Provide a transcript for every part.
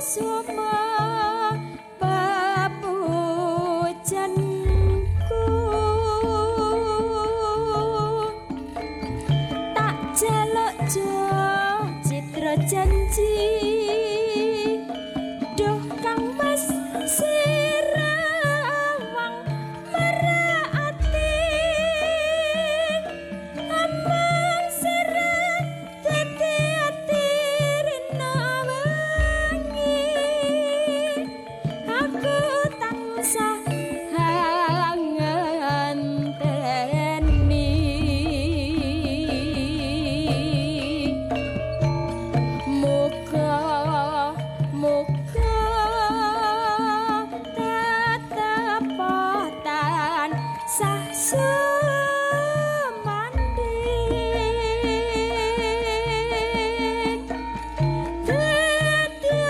Kusuma pepujanku, tak jaluk jo citra janji. Duh Kang Mas sirawang merati, amang sirah dadi ati rina wengi. Aku tansah ngenteni. Muga muga tetep tansah sumandhing, dadi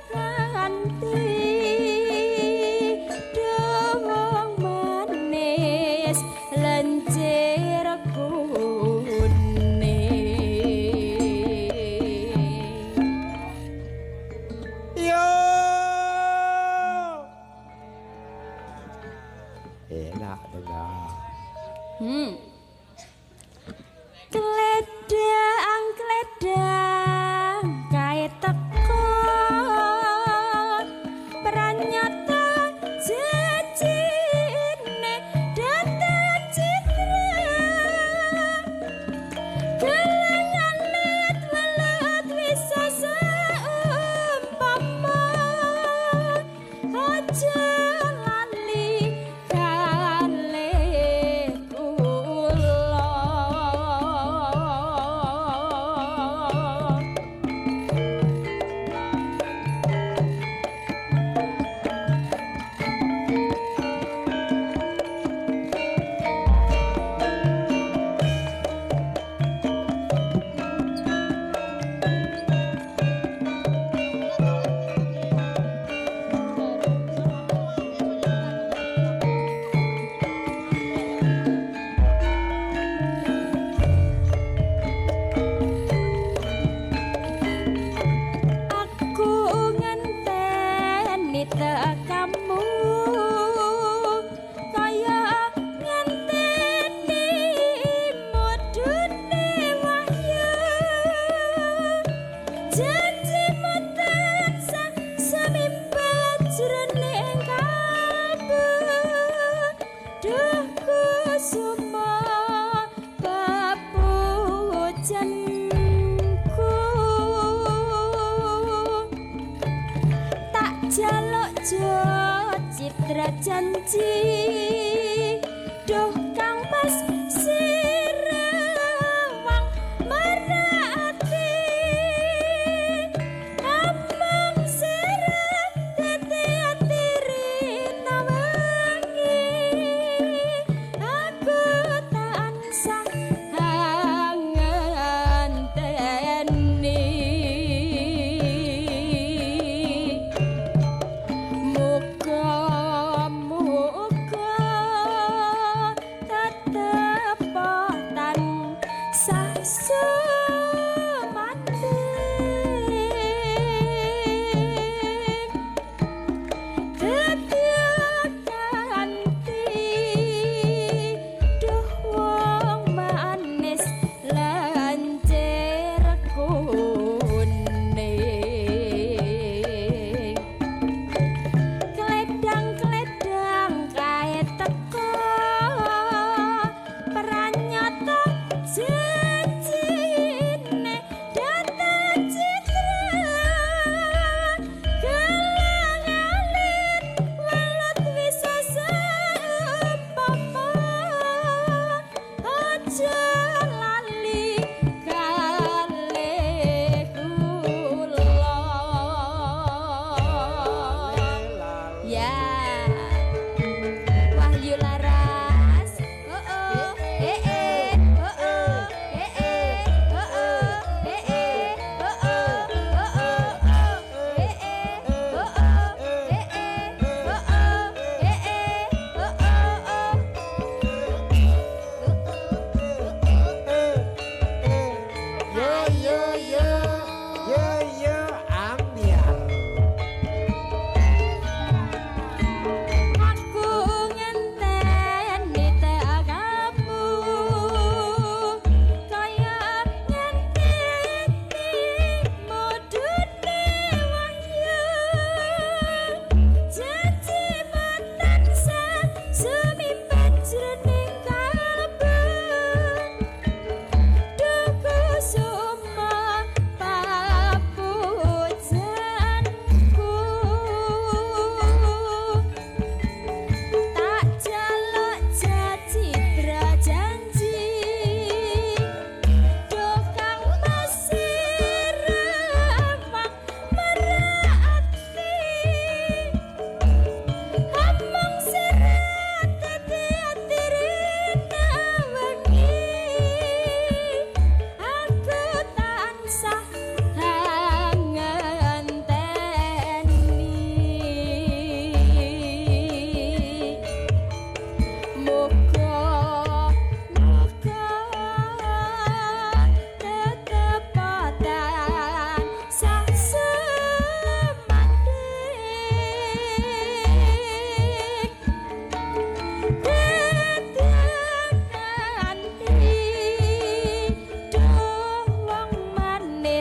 kanthi dong manis lencir kuning. Yo. Enak tenan. Kledang kledang kae teko pranyata jejine datan citra, gelengan welut wisa seumpama, aja lali kalih kula. Aku ngenteni tekamu kaya ngenteni mudune wahyu, janjimu tansah sumimpat jroning kalbu. Duh Kusuma pepujanku, tak jaluk jo citra janji. Duh Kang Mas sirawang merati, amang sirah dadi ati rina wengi. Aku tansah ngenteni. Muga muga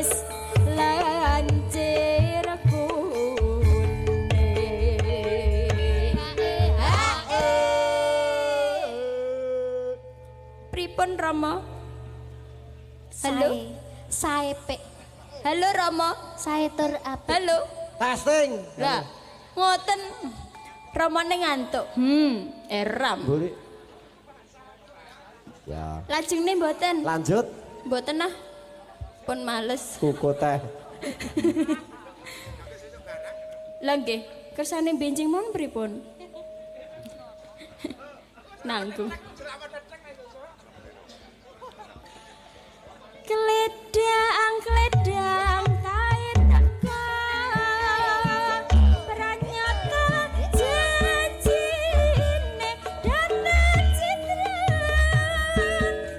Manis lancir kuning. Pripun, Rama? Halo. Sae, sae pek. Halo, Rama. Sae tur apik. Halo. Testing. Lah, ngoten. Ramane ngantuk. Eram. Boleh. Ya. Lajeng mboten? Lanjut. Mboten ah. Pun males. Kuku teh. Lah nggih, kersane benjing mon pripun? Nanggung. Kledang kledang kae teka pranyata janjine dana citra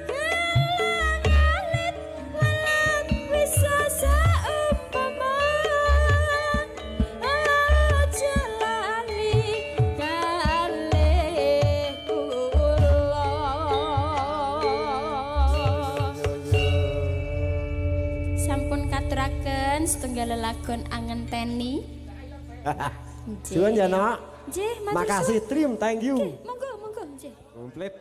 gelang alit welat wisa saumpama aja lali kalih kula. Sampun katuraken setunggal lelagon Angenteni. Suwun ya, Nok. Nggih, matur Makasih, suwun. Trim, thank you. Monggo, monggo, nggih. Komplit.